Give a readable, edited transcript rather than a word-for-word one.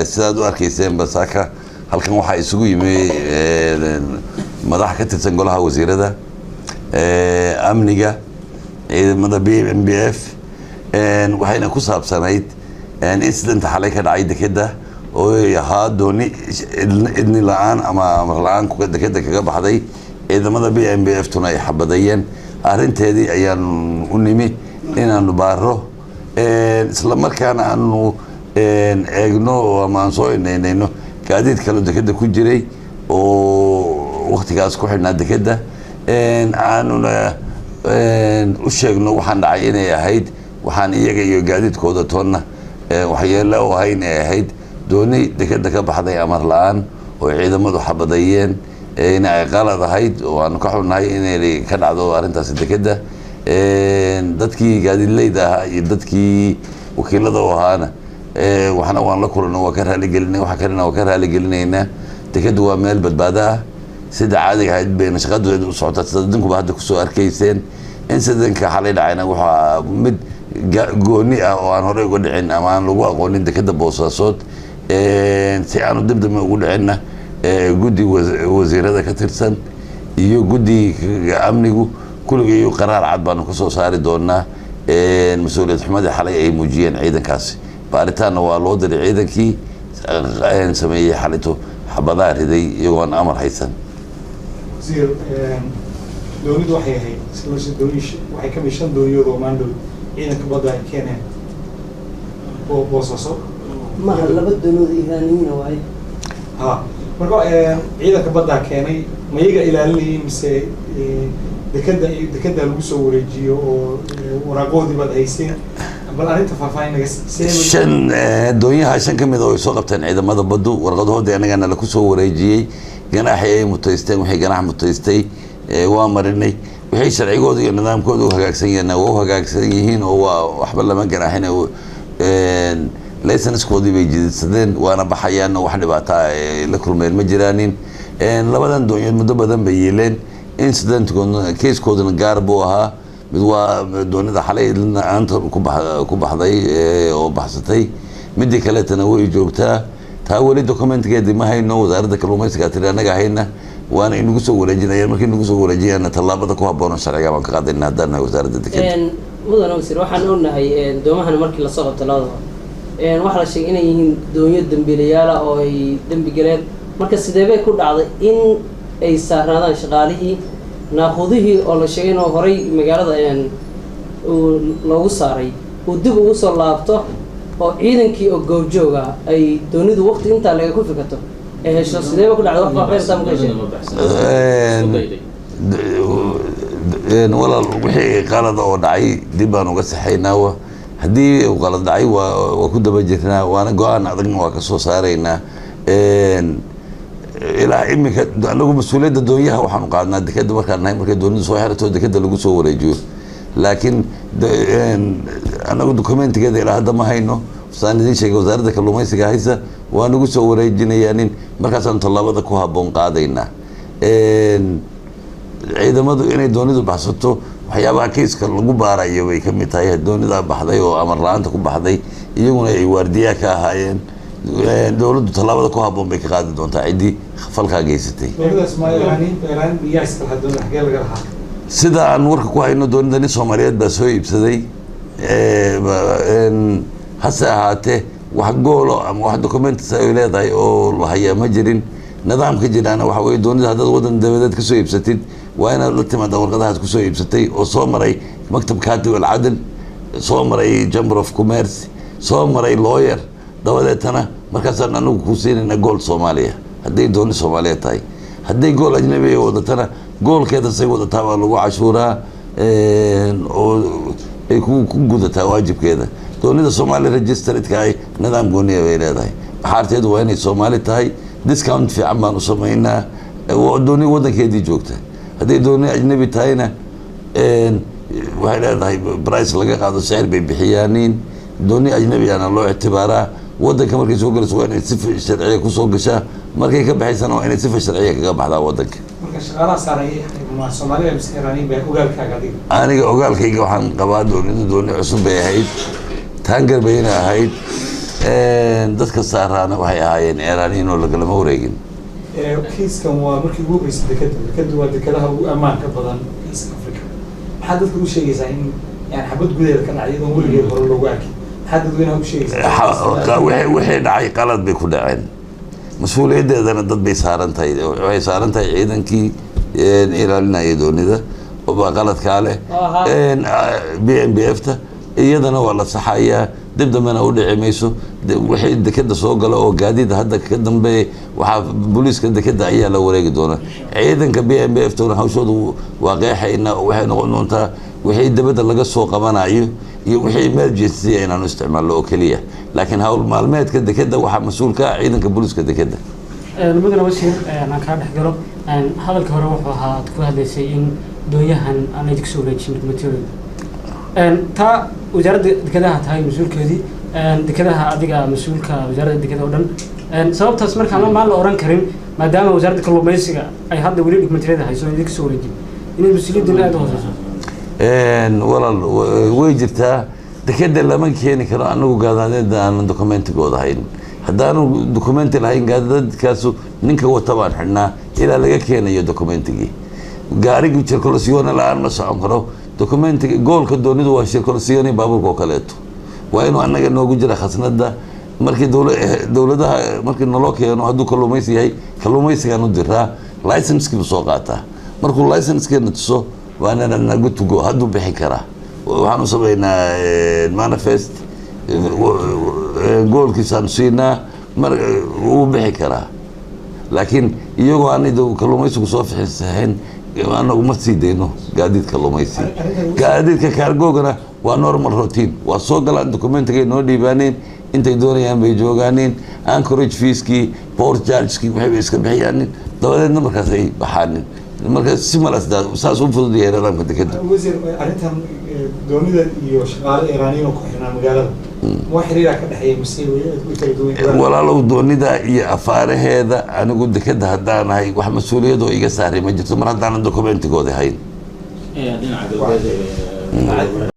Sidaad u arkayseen basaaka, halkan waxaa isugu yimi madax ka tirsan golaha wasiirada, amniga, ciidamada BMBF, waxayna ku saabsanayd incident xalay ka dhacay dekeda oo ahaa dooni idni la-aan ama amar la-aan dekeda kaga baxday, ciidamada BMBF tuna ay xabadayeen. Arrinteedii ayaan u nimi inaanu baaro, isla markaana aanu eegno ama aan soo inaynayno gaadiid kaleo dekeda ku jiray oo waktigaas ku xidhnaa dekeda, aanuna u sheegno waxaan dhacay inay ahayd waxaan iyaga iyo gaadiidkooda toonna waxyeelo u ahay, inay ahayd dooni dekeda ka baxday amar la-aan oo ciidamadu xabadayeen, in ay qalad ahayd oo aanu ka xunnahay inay ka dhacdo arrintaasi dekeda. Dadkii gaadiidleyda ahaa iyo dadkii wakiilada u ahaana waxna waan la kulano, waa ka raaligelinay, waxa kalena waa ka raaligelinaynaa. Dekeddu waa meel badbaado ah, sida caadiga ahayd bayna shaqadeedu u socotaa, sida idinkuba hadda kusoo arkayseen. Incidentka xalay dhacayna waxaa mid gooni ah oo aan horey uga dhicin ama aan lagu aqoonin dekeda Boosaasood. Si aanu dibdame ugu dhicinna, guddi wasiirada ka tirsan iyo guddi amnigu kulligii qaraar cad baanu kasoo saari doonaa mas-uuliyad xumadii xalay ay muujiyeen ciidankaasi. Baaritaanna waa loo diray ciidankii sameeyey xalito xabadaha riday iyagoon amar haysan. Wasiir, doonidu waxay ahayd dooni, waxay kamid shan dooniyood oo maandhow ciidanka badda ay keeneen Boosaaso. Maha, laba doonood Iiraaniyiina waaye. Ha, marka ciidanka baddaa keenay, ma iyaga ilaalinayay mise dekeda dekeda lagu soo wareejiyo oo waraaqoodii baad hayseen? Bal arrinta faahfaahin naga. Shan doonyaha, shan ka mid a way soo qabteen ciidamada baddu, warqadahoodii annagana laku soo wareejiyey. Ganaaxii ay mutaysteen, wixii ganaax mutaystay waa marinay, wixii sharcigooda iyo nidaamkooda u hagaagsan yahna waa u hagaagsan yihiin oo waa waxba lama ganaaxin, licensekoodii bay jididsadeen waana baxayaan, wax dhibaataa ay la kulmeen ma jiraanin. Labadan doonyood muddo badan bay yeeleen, incidentkoodna casekooduna gaar buu ahaa. Mid waa doonida xalay aanta ku baxday oo baxsatay, midii kaleetana way joogtaa. Taa weli documentgeedii ma hayno, wasaaradda kalluumaysiga tiri annaga hayna, waana inagu soo wareejinayaan. Markii inagu soo wareejinayana, tallaabada ku habboon sharciga baan ka qaadayna haddaan nahay wasaaradda dekeda. Mudane wasiir, waxaan ognahay doomahan markii lasoo qabto labadaba waxaa la sheegay inay yihiin doonyo dembiilayaala oo ay dembi galeen. Marka sidee bay ku dhacday in ay saarnaadaan shaqaalihii naaqudihii oo la sheegay inuu horay magaalada uu loogu saaray uu dib ugu soo laabto, oo ciidankii oo goobjoog ah ay doonidu waqti intaa laga ku fikato ay hesho? Sidee ba ku dhacday? Wax faahfaahintaa ma ka hesheen? Walaal, wixii qalada oo dhacay dib baan uga saxaynaa. Haddii uu qalad dhacay waa ku daba jirnaa, waana go-aan adagna waa ka soo saaraynaa. Ilaa iminka anagu mas-uuliyadda doonyaha waxaanu qaadnaa dekeda markaan nahay, markay doonidu soo xirato dekeda lagu soo wareejiyo, laakiin anagu documentigeeda ilaa hadda ma hayno. Saan idin sheegay, wasaaradda kalluumaysiga haysa, waa nagu soo wareejinayaanin, markaasaanu tallaabada ku habboon qaadaynaa. Ciidamadu inay doonidu baxsato waxyaabaha kayska lagu baarayo bay ka mid tahay. Doonidaa baxday oo amar la-aanta ku baxday, iyaguna ay waardiyaa ka ahaayeen, dowladdu tallaabada ku habboon bay ka qaadi doontaa ciddii falkaa geysatay. Sida aan warka ku hayno, doonida nin Soomaaliyeed baa soo iibsaday, hase ahaatee wax goolo ama wax documents ay leedahay oo la hayaa ma jirin. Nidaamka jiraana waxa weye, doonida haddaad waddan dabadeed kasoo iibsatid, waa inaad la timaada warqadahaas kusoo iibsatay oo soo maray maktab katib alcadl, soo maray Chamber of Commerce, soo maray lawyer, dabadeetana markaasaan anagu ku siinayna gool Soomaaliya hadday dooni Soomaaliya tahay. Hadday gool ajnabi ay wadatana, goolkeeda say wadataa baa lagu cashuuraa oo ay ku gudataa waajibkeeda. Doonida Soomaali registeredka ay nidaam gooniya bay leedahay, baxaarteedu waa inay Soomaali tahay, discount fiican baan u samaynaa, dooni waddankeedii joogta. Hadday dooni ajnabi tahayna, waxay leedahay price laga qaado, sicir bay bixiyaaniin. Dooni ajnabi ana loo ictibaaraa. Waddanka markay soo galayso waa inay sifa sharciya kusoo gashaa, markay ka baxaysana waa inay sifa sharciya kaga baxdaa waddanka. Marka shaqaalaha saaray ma Soomaalida mise Iiraaniyiin baa ogaalkaaga adiga? Aniga ogaalkayga waxaan qabaa doonidu dooni cusub bay ahayd, taangar bayna ahayd. Dadka saaraana waxay ahaayeen Iiraaniyiin oo lagalama wareegin. Kiiskan waa markii ugu horreysay dekeda. Dekadu waa dekadaha ugu ammaanka badan East Africa. Maxaad dadka u sheegaysaa in yani xabad gudaheeda ka dhacay iyadoon weligeed hore loogu arkin? Maxaad dadweynaha u sheegaysaa? Wixii dhacay qalad bay ku dhaceen, mas-uuliyaddeedana dad bay saaran tahay. Waxay saaran tahay ciidankii ilaalinaya doonida baa qaladkaa leh. BMBF ta iyadana waa la saxayaa, dib dambena u dhici mayso. Wixii dekeda soo gala oo gaadiida hadda ka dambeeya, waxaa booliiska dekeda ayaa la wareegi doona. Ciidanka BMBF tuna hawshoodu waa qeexayna. Waxay noqon doontaa wixii dibadda laga soo qabanayo iyo wixii emergency inaanu isticmaalno oo keliya, laakiin hawl maalmeedka dekeda waxaa mas-uul ka ah ciidanka booliiska dekeda. Mudane wasiir, aan kaa dhex galo. Hadalka hore wuxuu ahaa aad ku hadlaysay in doonyahan aan idinku soo wareejin material. Taa wasaaradda dekedaha tahay mas-uulkeedii, dekedaha adiga mas-uulka wasaaradda dekeda oo dhan. Sababtaas markaan maan la oran karin, maadaama wasaaradda kalluumaysiga ay hadda weli dokumentariyada hayso idinku soo wareejin, inay mas-uuliyaddan aada u hooseyso? Walaal, way jirtaa. Dekeda lama keeni karo anagu gaadaadeeda aanan documentigooda hayn. Haddaanu documenti lahayn gaadadkaasu, ninka wata baan xidhnaa ilaa laga keenayo documentigii. Gaarigi circulazione la-aan ma socon karo. Documentiga goolka doonidu waa circulazione, baabuurka oo kaleeto waa inuu annaga noogu jira khasnada. Markii dowladaha markii naloo keeno, hadduu kalluumaysi yahay, kalluumaysigaan u diraa, licensekiibu soo qaataa. Markuu licensekeena tuso, waana nagu tugo hadduu bixin karaa. Waxaan u samaynaa manifest, goolkiisaan siinaa, mar wuu bixi karaa. Laakiin iyagoo aan kalluumaysigu soo fixinsahayn, anagu ma sii dayno gaadiid kalluumaysi. Gaadiidka cargogana waa normal routine, waa soo galaan, documentigay noo dhiibaaneen, intay doonayaan bay joogaaneen, anchorage feeskii, port chargekii, waxay bay iska bixiyaanin, dabadeedna markaas ay baxaanin. Marka si malas saas u fudud yahay nidaamka dekeda. Wasiir, arrintan doonida iyo shaqaale Iiraaniyiin oo ku xirnaa magaalada, ma wax xiriiraa ka dhexeeya mise way kala duwan yihiin? Walaalow, doonida iyo afaaraheeda anigu dekeda haddaanahay wax mas-uuliyadoo iga saaray ma jirto, mar haddaanan documentigooda hayn. Dhinaca galbeed.